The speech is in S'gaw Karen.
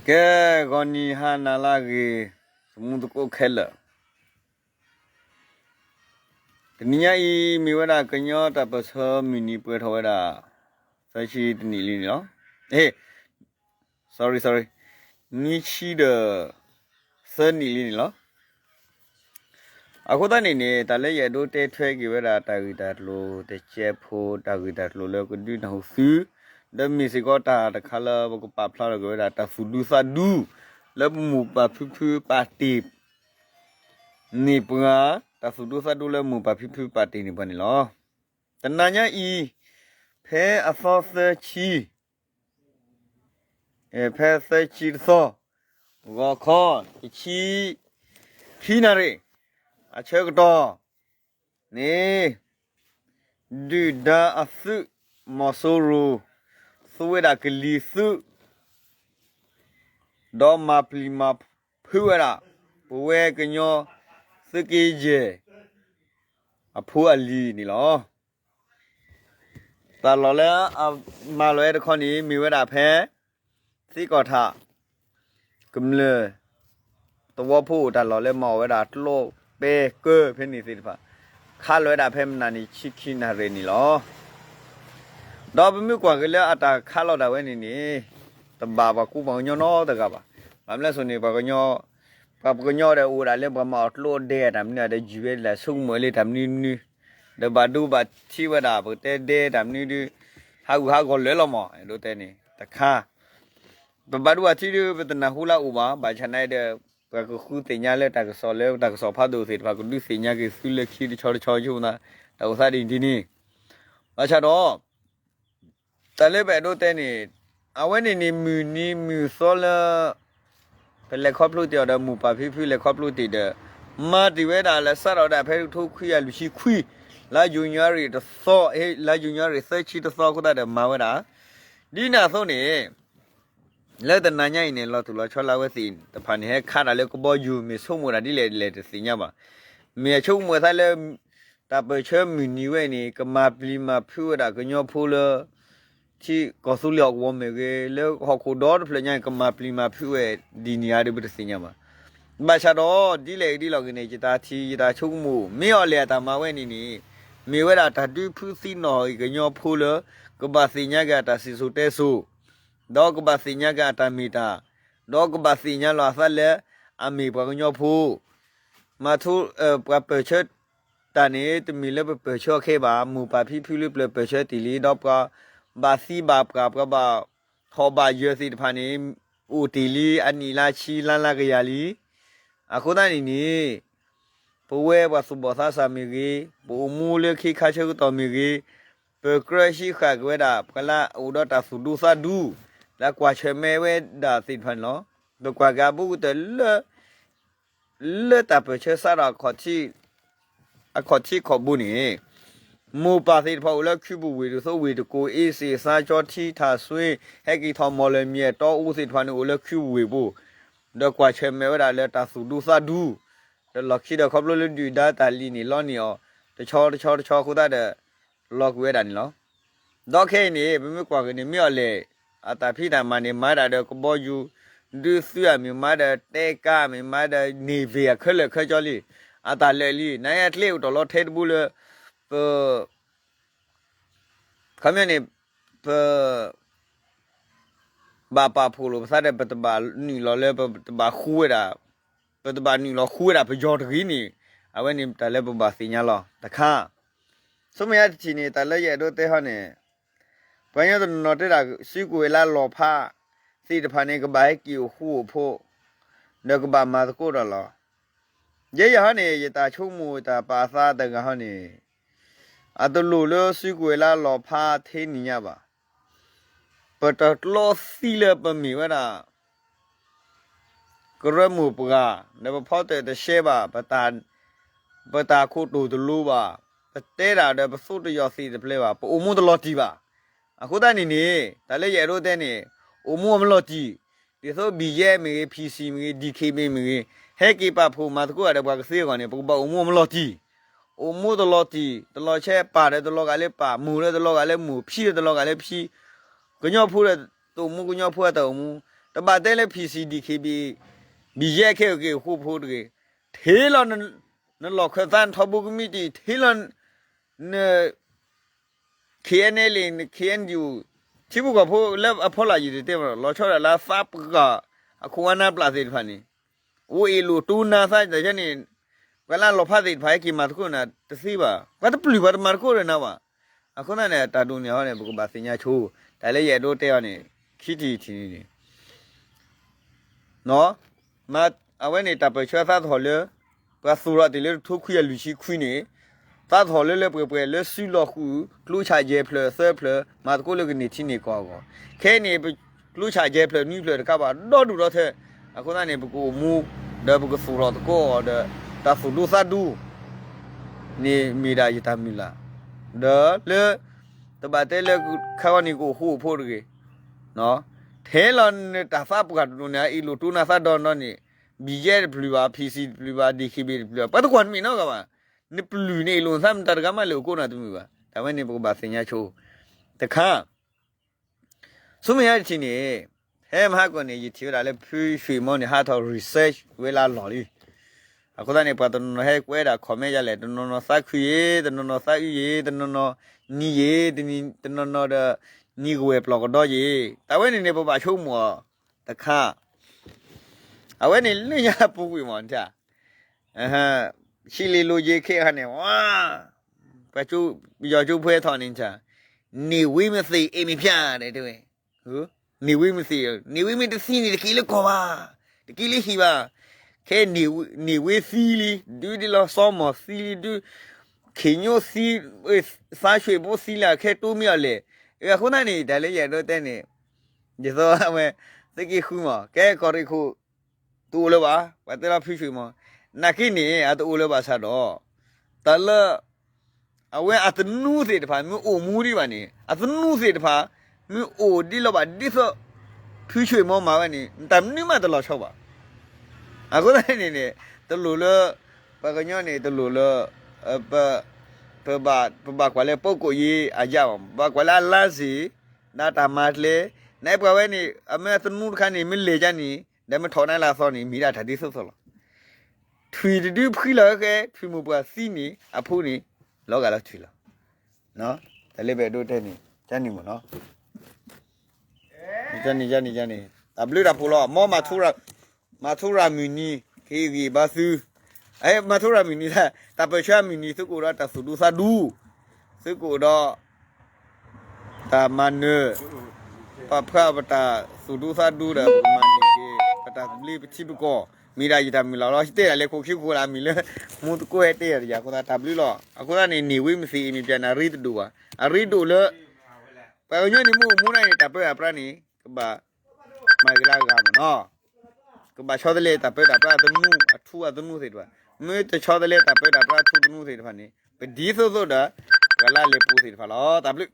ကဲ, ဂီၤနံၤဟါနၤလၢအဂ့ၤ, သမူသကိးခဲလၢာ်, တနံၤညါအံၤ မ့ၢ်ဝဲဒၣ်ကညီတၢ်ပၢၢ်ဆၢမုၢ်နံၤပှဲၤထီၣ်ဝဲဒၣ် သၢဆံတနံၣ်လံန့ၣ်လီၤ. ဟ့ၣ်, sorry sorry, နွံဆံဒီး သၢနံၣ်လံန့ၣ်လီၤ. အဃိသတးန့ၣ်န့ၣ် တၢ်လၢယအဲၣ်ဒိးတဲထွဲက့ၤဝဲဒၣ်တၢ်ဂ့ၢ်တၢ်ကျိၤတစဲးဖိ တၢ်ဂ့ၢ်တၢ်ကျိၤလၢကဒုးနၢ်ဟူသု, ဒီးမ့ၢ်စ့ၢ်ကီးတၢ်တခါလၢပကပာ်ဖျါထီၣ်က့ၤဝဲဒၣ်တၢ်သူၣ်ဒူသးဒူ လၢပမိၢ်ပၢ်ဖံဖုပာ်တ့ၢ်န့ၢ်ပှၤ, တၢ်သူၣ်ဒူသးဒူလၢမိၢ်ပၢ်ဖံဖုပာ်တ့ၢ်န့ၢ်ပှၤန့ၣ်လီၤ. တနၤညါအံၤ, ဖဲအသီသၢဆံ ဖဲသၢဆံတသီ, ဂီၤခီ, တဆံခံနၣ်ရံၣ်, အဆၢကတီၢ်န့ၣ်, ဒုၣ်ဒါအသုးမီၤစိရိၤ သူဝဲဒၣ်ကလံၤသုး, ဒီးမၤပျံၤမၤဖုးဝဲဒၣ် ပဝဲကညီသုးက့ယဲၢ်အဖိအလံၤန့ၣ်လီၤ. တၢ်လီၢ်လၢအမၤလီၤဝဲတခီန့ၣ် မ့ၢ်ဝဲဒၣ်ဖဲ သ့ၣ်ကီၢ်ထး ကမျၢၢ်သဝီဖိ တၢ်လီၢ်လၢမၤအီၣ်ဝဲဒၣ်ကျိၣ်ပဲကၢဖဲန့ၣ်သ့ၣ်တဖၣ်, ခးလီၤဝဲဒၣ်ဖဲမနၤန့ၣ် ဆံခံနၣ်ရံၣ်န့ၣ်လီၤ. ဒီးပမ့ၢ်ကွၢ်က့ၤလၢအတၢ်ခးလီၤဒၣ်ဝဲန့ၣ်န့ၣ်, တဘၣ်ပှၤကူပှၤကညီနီတဂၤဘၣ်. ဘၣ်မနုၤအဃိန့ၣ် ပှၤကညီ, ပှၤကညီဒီးအိၣ်ဝဲဒၣ်လၢပှၤမၤအီၣ်ကျိၣ်ဒဲတၢ်မနုၤဒီး ယုၢ်ဝဲဒၣ်ဆိကမိၣ်လၢတၢ်မနုၤမနုၤ, ဒီးဘၣ်ဒိဘၣ်ထံးဝဲဒၣ် ပကတဲဒဲတၢ်မနုၤဒုး, ဟးဂူာ်ဟးဂီၤလၢာ်လီၤမး, အဲၣ်ဒိးတဲန့ၣ်တခါ ပဘၣ်ဒိဘၣ်ထံးဒုး ပတနၢ်ဟူလၢအအိၣ်ဘၣ်, ဘၣ်ဆၣ်နာ်ဒီး ပှၤကဃုသ့ၣ်ညါလၢတၢ်ကစီၣ်လၢတၢ်ကစီၣ်ဖးဒိၣ်သ့ၣ်တဖၣ် ကဒုးသ့ၣ်ညါက့ၤသုလၢခံတဆီတဆီဆိသး, တၢ်အိၣ်သးဒ်န့ၣ်ဒ်န့ၣ်, ဘၣ်ဆၣ်ဒီး တၢ်လၢပအဲၣ်ဒိးတဲန့ၣ်, အဝဲန့ၣ်န့ၣ်မုၢ်နံၤမုၢ်သီလၢ ပလဲၤခီဖျိတ့ၢ်အီၤဒီးမိၢ်ပၢ်ဖံဖုလဲၤခီဖျိတ့ၢ်ဒီး, မၤတ့ၢ်ဝဲဒၣ်လၢစးထီၣ်ဝဲဒၣ်ဖဲတကထိခွံကယၤလွံၢ်ဆံခွံ, လါယနူၤအါရံၤတသီ, လါယနူၤအါရံၤသၢဆံတသီအဃိသတးဒီးမၤဝဲဒၣ်, ဒ်န့ၣ်အသိးန့ၣ် လၢတနၤညါအံၤန့ၣ် လီၤတူၢ်လီၤဆီလၢအဝဲသ့ၣ်တဖၣ်န့ၣ် ဟဲခးတၢ်လၢကဘီယူၤ မ့ၢ်ဆိကမိၣ်တၢ်ဒ်လဲၣ်ဒ်လဲၣ်တသ့ၣ်ညါဘၣ်. မ့ၢ်အဆိကမိၣ်အသးလၢ တၢ်ပၢၢ်ဆၢမုၢ်နံၤဝဲန့ၣ် ကမၤပျံၤမၤဖုးဝဲဒၣ်ကညီဖိလၢ ထံကီၢ်သူလ့ၤဟီၣ်ကဝီၤမ့ၢ်ဂ့ၤ, လၢဟီၣ်ခိၣ်ဒီတဖျၢၣ်ညါန့ၣ် ကမၤပျံၤမၤဖုးဝဲဒ်န့ၣ်ဧါဒီး ပတသ့ၣ်ညါဘၣ်. ဘၣ်ဆၣ်ဒီး ဒ်လဲၣ်ဂ့ၤဒ်လဲၣ်ဂ့ၤန့ၣ် ယတၢ်ထံၣ်ယတၢ်ဆိကမိၣ် မ့ၢ်အီၤလဲၣ်အတၢ်မၤဝဲန့ၣ်န့ၣ် မ့ၢ်ဝဲဒၣ်တၢ်ဒုးဖုးသံနီၣ်အံၤကညီဖိလၢ ကဘၣ်သ့ၣ်ညါက့ၤအတၢ်စံၣ်စိၤတဲစိၤ, ဒီးကဘၣ်သ့ၣ်ညါက့ၤအတၢ်မ့ၢ်တၢ်, ဒီးကဘၣ်သ့ၣ်ညါလီၤအသးလၢ အမ့ၢ်ပှၤကညီဖိ မၤထူ, ပှၤပၢၢ်ဆၢတၢ်န့ၣ် တမ့ၢ်လၢပပၢၢ်ဆၢခဲဘၣ်, မိၢ်ပၢ်ဖံဖုလၢပျၢၤပၢၢ်ဆၢတ့ၢ်လံ, ဒီးပှၤဘၣ်သံဘၣ်ပှၢ် ပှၤဘၣ်ဟီၣ်ဘၣ်ယၢၤသ့ၣ်တဖၣ်န့ၣ် အိၣ်တ့ၢ်လံ အနံၣ်လါဆံလါလါကယၤလံ. အဃိသတးန့ၣ်န့ၣ် ပဝဲပှၤသူၣ်ဘီၣ်သးစၢ်မ့ၢ်ဂ့ၤ, ပအိၣ်မူလၢခ့ခါဆၢကတီၢ်မ့ၢ်ဂ့ၤ, ပကြၢးဟံးဃာ်က့ၤဝဲဒၣ် ပှၤလၢအအိၣ်ဒီးတၢ်သူၣ်ဒူသးဒူ လၢကွၢ်ဆၢၣ်မဲာ်ဝဲဒၣ်သ့ၣ်တဖၣ်န့ၣ်လီၤ. ပကွၢ်က့ၤအဘူးကတၢၢ်လၢ လၢတၢ်ပၢၢ်ဆၢစးထီၣ် အခီၣ်ထံးခီၣ်ဘိန့ၣ် မိၢ်ပၢ်သ့ၣ်တဖၣ်အိၣ်လၢခုပူၤဝ့ၢ် ဒ်သိးဝ့ၢ်တကိၢ် အ့စ့ၣ် သါကၠီထံ ထၣ်စွ့ ဟဲက့ၤထီၣ်မီၢ်လၢၢ်မၠဲၣ် တီအူသ့ၣ်တဖၣ်န့ၣ် အိၣ်လၢခုပူၤဝ့ၢ်ပူၤ ဒီးကွၢ်ဆၢၣ်မဲာ်ဝဲဒၣ်လၢတၢ်သူၣ်ဒူသးဒူ ဒီးလီၢ်ခံဒီးခီဖျိလၢဒုၣ်ဒါတၢ်လံၣ်န့ၣ် လီန့ၢ်အီၤ တဆီတဆီတဆီအဃိသတးဒီး လီၤကွံာ်ဝဲဒၣ်န့ၣ်လီၤ. ဒီးခဲအံၤန့ၣ် ပမ့ၢ်ကွၢ်က့ၤန့ၣ် မ့ၢ်အီၤလဲၣ် အတၢ်ဖံးတၢ်မၤန့ၣ် မၤဒၣ်ဒီးကဘီယူၤ ဒုးသုးအမ့ၢ်မၤဒီး တဲကါအမ့ၢ်မၤဒီး naval အခဲလၢာ်ခဲဆ့လံ အတၢ်လၢာ်လံ နအကျဲအိၣ်တ့ၢ်လီၤထဲတဘိလၢ ပ ခီပညီန့ၣ် ပ ဘၣ်ပာ်ဖှိၣ်လိာ်ပသးဒီး ပတဘၣ်နုာ်လီၤလၢ ပတဘၣ်ဃူဝဲဒၣ် ပတဘၣ်နုာ်လီၤဃူဝဲဒၣ်ပယီၤတဂ့ၤန့ၣ် အဝဲန့ၣ်တၢ်လၢပဘၣ်သ့ၣ်ညါလီၤတခါ. ဆူမဲာ်ညါတထံၣ်န့ၣ် တၢ်လၢယအဲၣ်ဒိးတဲဟီန့ၣ် ပှၤကညီတနီၤနီၤတဲဒၣ် စုကဝဲၤလၢလီၤဖးသ့ၣ်တဖၣ်န့ၣ် ကဘၣ်ဟဲက့ၤအိၣ်ဃူအိၣ်ဖိး ဒီးကဘၣ်မၤသကိးဒီးလီၤ. ယဲယၤဟီန့ၣ် ယတၢ်ဆိကမိၣ်တၢ်ပာ်သးတဂၤဟီန့ၣ် အတလိၣ်လၢစုကဝဲၤလၢလီၤဖးထဲန့ၣ်ညါဘၣ်. ပတကျီသံလၢပမ့ၢ်ဝဲဒၣ် ကရၢမိၢ်ပှၢ် ဒီးပဖီတၢၣ်တရှဲဘၣ်, ပတၢ်ခိၣ်တိၢ်တလိၤဘၣ်, ပတဲဒၣ်ဒီးပသိတယီၢ်သ့ၣ်တဖျဲးဘၣ်, ပအိၣ်မူတလီၤတံၢ်ဘၣ်. အဃိသတးန့ၣ်န့ၣ် တၢ်လၢယအဲၣ်ဒိးတဲန့ၣ် အိၣ်မူအမလီၤတံၢ်, ဒ်သိး ဘံၣ်ယဲၣ် မ့ၢ်ဂ့ၤ, ဖံၣ်စံၣ် မ့ၢ်ဂ့ၤ, ဒံၣ်ခ့ၣ်ဘ့ၣ် မ့ၢ်ဂ့ၤ, ဟဲက့ၤပာ်ဖှိၣ်မၤသကိးဂၤဒီးပှၤကသ့အဂီၢ်န့ၣ် ပကဘၣ်အိၣ်မူအမလီၤတံၢ်, အိၣ်မူတလီၤတံၢ်, တလီၤဆဲး, ပာ်ဒီးတလီၤဂာ်လၢပာ်, မိၢ်ဒီးတလီၤဂာ်လၢမိၢ်, ဖံဒီးတလီၤဂာ်လၢဖံ, ကညီဖိဒီးတအိၣ်မူကညီဖိအတၢ်အိၣ်မူ, တဘၣ်တဲလၢ P C D K B ဘံယဲၢ်ခဲအံၤက့ၤအဃိဖိတဂ့ၤ, ထံၣ်လီၤနလီၢ်ခၢၣ်သး နထီဘိကမံးတံာ် ထံၣ်လီၤ န K N L A န K N U ထံဖိကီၢ်ဖိလၢအဖီလာ်ယံၤတတဲဘၣ် လီၤဆီဒၣ်တၢ်လၢသးပှၢ် အခိၣ်အနၢ်ပျၢ်သ့ၣ်တဖၣ်န့ၣ် အိၣ်အ့ၣ်လိာ်တူၢ်နၢ်သးတၢ်န့ၣ် ပှၤလၢအလီၤဖးသ့ၣ်တဖၣ်ဟဲက့ၤမၤသကိးနၤတသ့ဘၣ်, ပှၤတပျုၢ်ပှၤတမၤသကိးဒီးနၤဘၣ်. အဃိသတးန့ၣ် တၢ်ဒိၣ်န့ၢ်အီၤန့ၣ် ပကဘၣ်သ့ၣ်ညါဆိ, တၢ်လၢယအဲၣ်ဒိးတဲအီၤန့ၣ် ခံထံၣ်တထံၣ်န့ၣ်န့ၣ် အဝဲန့ၣ်တၢ်ပၢၢ်ဆၢသးသဟီၣ်လၢ ပှၤသူၣ်ထီၣ်တ့ၢ်လၢတထိခွံကယၤလွံၢ်ဆံခွံန့ၣ် သးသဟီၣ်လၢလၢပှဲၤပှဲၤလၢစုလီၢ်ဃုာ် ကျိဆးယဲၢ်ဖျၢၣ်သၢဖျၢၣ် မၤသကိးလၢကန့ၢ်ထံန့ၢ်ကီၢ်အဂီၢ်, ခဲအံၤန့ၣ် ပကျိဆးယဲၢ်ဖျၢၣ်နွံဖျၢၣ်တခါဘၣ် ဒီဒူၣ်ဒီထၢ, အဃိသတးန့ၣ် ပကအိၣ်မူ ဒီးပကသူၣ်ထီၣ်သကိးအီၤဒီး တၢ်သူၣ်ဒူသးဒူ န့ၣ်မ့ၢ်ဒၣ်ယတၢ်မုၢ်လၢ်, ဒီးလၢ တဘၣ်တဲလၢ ခါဝဲန့ၣ်ကအိၣ်ဃူအိၣ်ဖိးတဂ့ၤ, ထဲလီၤနတၢ်သးပှၢ်တဒိၣ်န့ၣ် အအ့ၣ်လိာ်တူၢ်နၢ်သးဒီနီၢ်န့ၣ် ဘံယဲၢ်တပျုၢ်ဘၣ် P C တပျုၢ်ဘၣ် D K B တပျုၢ်ဘၣ် ပှၤတကွၢ်နမ့ၢ်နီတဂၤဘၣ်, နပျုၢ်န့ၣ်အ့ၣ်လိာ်နသးမတၤတဂၤမးလၢအိၣ်ကိးနၤတမုာ်ဘၣ်, တၢ်ဝဲန့ၣ်ပကဘၣ်သ့ၣ်ညါဆိ, တခါ ဆူမဲာ်ညါတထံၣ်န့ၣ် ဖဲမဟါကီၢ်န့ၣ် ယထံၣ်ဝဲဒၣ်လၢဖုဆွံၣ်မီန့ၣ် ဟးထီၣ် research ဝဲလၢအလီၢ်လံ, အဃိသတးန့ၣ် ပှၤတနီၤနီၤဟဲကွဲးဒၣ် comment ယၤလဲၣ်, တနီၤနီၤသးခုယ့ၣ်, တနီၤနီၤသးအုးယ့ၣ်, တနီၤနီၤနံၤယ့ၣ်, တနီၤနီၤဒီး နံၤကဝဲၢ်ပျီၢ်ကဒီယ့ၣ်, တၢ်ဝဲန့ၣ်န့ၣ်ပဘၣ်ဆိကမိၣ်အီၤ, တခါ အဝဲန့ၣ်လၢညါပူၤကွံာ်မီၢ် ထံၣ် ဆံလ့ၤလိၤယ့ၣ်ခဲအံၤန့ၣ် ပယီၤကၠိဖိဟဲထီၣ်န့ၣ် နေဝင်းမသေ အိမ်မပျံး တဲဝဲ, နေဝင်းမသေ, နေဝင်းမသေတသံန့ၣ် တက့ၤလၢကီၢ်ဘၣ်, တက့ၤလၢဟံၣ်ဘၣ်, ခဲ နေဝင်းသံလံ ဒုးဒ်လီၤ စီၤမီၢ်သံလံ ဒုး ခ့ၣ်ညိသံ, သးဆွံၣ်ဖိသံလံ ခဲတိမ့ၢ်အီၤလဲၣ်, အဃိသတးန့ၣ် တၢ်လၢယအဲၣ်ဒိးတဲန့ၣ် ယသီဝဲ သုးက့ဃုမီၢ် ကဲကီၢ်ရ့ၣ်ခိၣ် တအိၣ်လၢၤဘၣ်, ပှၤတဲလီၤဖုဆွံၣ်မီၢ်, နာ်က့န့ၣ် အတအိၣ်လၢၤဘၣ်ဆၣ်ဒီး တၢ်လၢ အဝဲအသနူသ့ၣ်တဖၣ် မ့ၢ်အိၣ်မူဒံးဘၣ်န့ၣ် အသနူသ့ၣ်တဖၣ် မ့ၢ်အိၣ်ဒ်လီၤဘၣ်ဒ်သိး ဖုဆွံၣ်မီၢ်မၤဝဲန့ၣ် တၢ်မနုၤမးတလီၤဆီဘၣ်. အဃိသတးန့ၣ်န့ၣ် တလိၣ်လၢ ပှၤကညီန့ၣ် တလိၣ်လၢ ပ ပဘၣ်ကွၢ်လၢ ပုဂ္ဂိုလ်ရေး အရပါဘူး, ဘၣ်ကွၢ်လၢအလါစ့ၣ် ဒီးတၢ်မၤကျဲ, နပှၤဝဲန့ၣ် အမ့ၢ်အသနူတခါန့ၣ် မ့ၢ်လဲၤကါန့ၣ် ဒီးမ့ၢ်ထီၣ်န့ၢ်လၢအသီန့ၣ် မ့ၢ်ဒၣ်တၢ်ဒ်သိးသိးလီၤ. ထွံၣ်တဒုဖှံလီၤဃဲ ထွံၣ်မိၢ်ပှၢ်သံန့ၣ် အဖိန့ၣ် လီၤဂာ်လီၤထွံၣ်လီၤ. တၢ်လၢပအဲၣ်ဒိးတဲန့ၣ် ကန့ၣ်မ့ၢ်နီၤ ကန့ၣ် ကန့ၣ် ကန့ၣ် တၢ်ဘျုးတၢ်ဖှိၣ်လီၤ. မ်မၤထူရၤမုၢ်နံၤ ကဟ့ၣ်ဂံၢ်ဘါသု, မၤထူရၤမုၢ်နံၤ တၢ်ပၢၢ်ဆၢမုၢ်နံၤ သုကအိၣ်ဒီးတၢ်သူၣ်ဒူသးဒူ, သုကအိၣ်ဒီး တၢ်မၤနၢၤ ပာ်ဖျါပတၢ်သူၣ်ဒူသးဒူဒီး ပကမၤန့ၢ်က့ၤ ပတၢ်သဘျ့ပထံပကီၢ် မ့ၢ်ဒၣ်ယတၢ်မုၢ်လၢ်လီၤ. ယတဲဒၣ်လဲၤခိၣ်ခံခိၣ်လၢအမံၤလၢ မူသကိးဟဲတဲယၤအဃိသတး တၢ်ဘျုးလီၤ. အဃိသတးန့ၣ် နေဝင်းမသေ အိမ်မပျံး န့ၣ် အရ့တဒိၣ်ဘၣ်. အရ့ဒိၣ်လၢ ပှၤကညီန့ၣ် မ့ၢ်အိၣ်မူဒၣ်န့ၣ် တၢ်ပၢတၢ်ပြးန့ၣ် ကဘၣ်မၤဂ့ၤလၢအဂၤမ့ၢ်နီၤ. ကဘၣ်ဆီတလဲတၢ်ပၢတၢ်ပြးအသနူ အထူအသနူသ့ၣ်တဖၣ်, မ့ၢ်တဆီတလဲတၢ်ပၢတၢ်ပြးအထူသနူသ့ၣ်တဖၣ်န့ၣ် ပဒ်သိးသိးဒီး ပှၤလၢအလဲၤပူၤသ့ၣ်တဖၣ်လီၤ. တၢ်ဘျုး